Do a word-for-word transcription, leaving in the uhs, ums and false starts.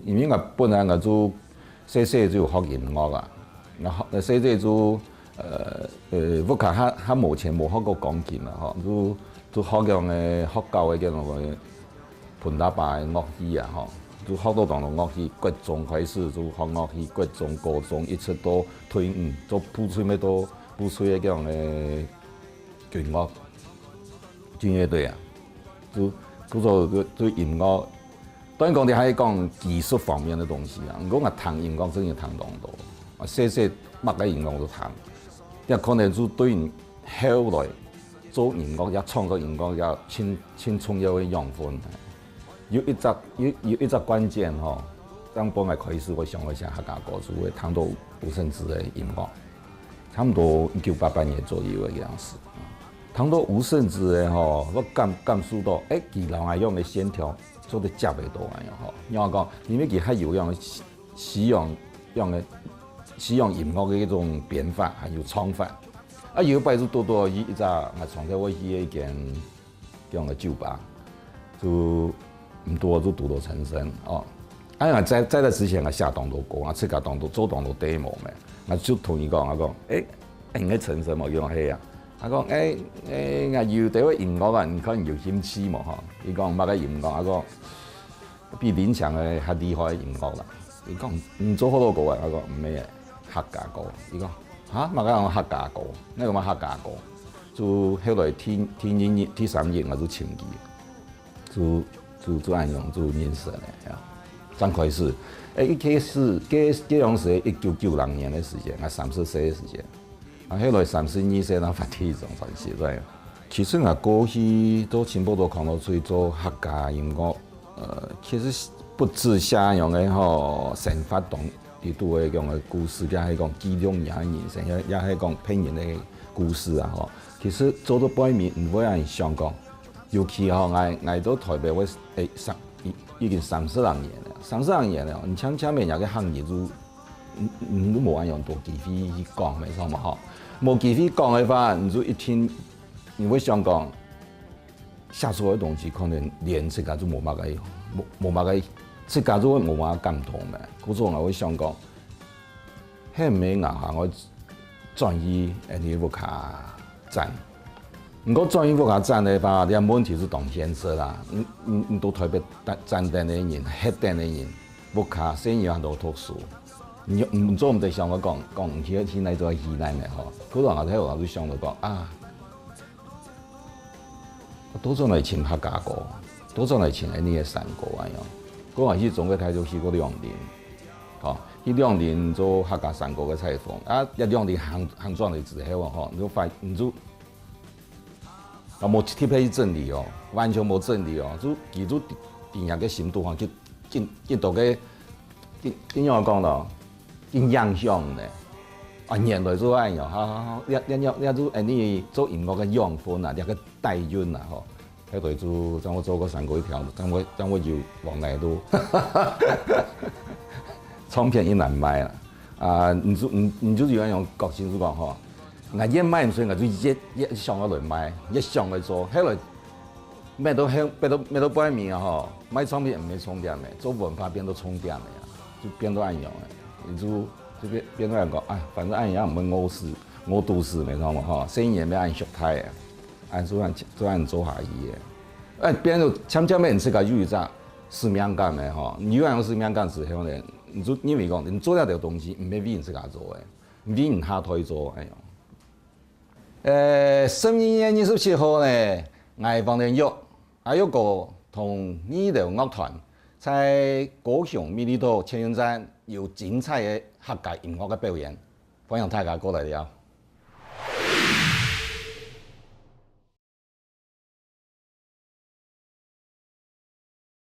因為𠊎本來𠊎就細細就有學音樂啊，然後細細就呃呃屋下還還無錢無學過鋼琴啊吼，就就學樣个學校个該種个歕喇叭个樂器啊吼，就學到當多樂器，國中開始就學樂器，國中、高中一直到退伍做部隊，要到部隊个該種个軍樂軍樂隊啊，就就做就音樂。當然講你還講技術方面个東西啊，毋過𠊎聽音樂真个聽當多，啊細細麼个音樂都聽，也可能就對後來做音樂也創作音樂也盡盡重要个養分。有一隻有有一隻關鍵吼，當本來開始𠊎想愛寫客家歌，就會聽到吳盛智个音樂，差毋多一九八八年左右个樣子。聽到吳盛智个吼，𠊎感感受到，誒，佢摎𠊎用个線條做得接得到恁樣吼。你講，因為佢還有樣个西西洋樣个西洋音樂个一種變化，還有唱法。啊，有一擺就堵到去一隻，啊，常常會去个一間這樣个酒吧，就毋堵就堵到陳昇哦。啊，在在那之前啊，寫當多歌啊，自家當多做當多 demo 咩，啊就同佢講，啊講，誒，誒，你係陳昇無？佢講係啊。啊講，誒誒，𠊎有兜个音樂啊，你看你有興趣無吼？佢講麼个音樂？啊講，比林強个較厲害个音樂啦。佢講，你做好多歌啊？啊講，毋係，客家歌。佢講，哈，麼个講客家歌？那有麼客家歌？就後來第第二日、第三日，𠊎就尋佢。 就就就恁樣就認識了呀。正開始，誒，一開始，該該樣時一九九零年个時間，𠊎三十歲个時間，啊，後來三十二歲，正發第一張專輯，這樣。其實𠊎過去都差不多講到出去做客家音樂，呃，其實不止寫樣个吼，生活當裡肚个樣个故事，也係講記錄人个人生，也也係講別人个故事啊吼。其實做到背尾，毋會恁想講， 尤其吼，𠊎𠊎到台北，𠊎誒三已已經三十零年了，三十零年了，你像像每日个行業就，你你都無恁樣多機會去講，沒錯嘛吼。無機會講个話，你就一定你會想講，寫出來个東西可能連自家都無麼个，無無麼个，自家都會無麼个感動咩。故所𠊎會想講， 係毋係𠊎還愛轉去恁呢屋下站？毋過轉去屋下站个話，這問題係當現實啦。你你你到台北站站等个人，歇等个人，屋下細人還在讀書，你你做毋得想愛講講去去哪做去哪呢吼？可能𠊎頭下就想到講啊， 倒轉來尋客家歌，倒轉來尋恁呢个山歌恁樣。𠊎還去中國大陸去過兩年，吼，去兩年做客家山歌个採訪。啊，一兩年行行轉來之後啊，吼，你就發你就啊無特別去整理哦，完全無整理哦，就佢就定定个深度吼，去 緊緊到个，緊緊樣講咯，緊影響呢。啊，原來就恁樣，好好好，這這這這就恁呢做音樂个養分啊，這个底蘊啊吼。後來就正會做過山歌一條，正會正會有往來路，唱片一難賣啦。啊，你就你你就有那種個性，就講吼，𠊎越賣毋出，𠊎就越越想要來賣，越想要做，後來 賣到後賣到賣到背尾啊吼，賣唱片毋係重點个，做文化變到重點个啊，就變到恁樣个，你就就變變到恁樣講，啊，反正恁樣也毋會餓死，餓肚屎，沒錯嘛吼，細人也毋會恁畜大个，恁做恁做恁做下去个，哎，變到漸漸个你自家有一隻使命感个吼，你有恁樣使命感之後呢，你就認為講，你做這條東西毋係為你自家做个，為你下代做，哎喲。 呃，十二月二十七號呢，𠊎黃連煜阿煜哥同二樓樂團在高雄美麗島捷運站有精彩个客家音樂个表演，歡迎大家過來尞。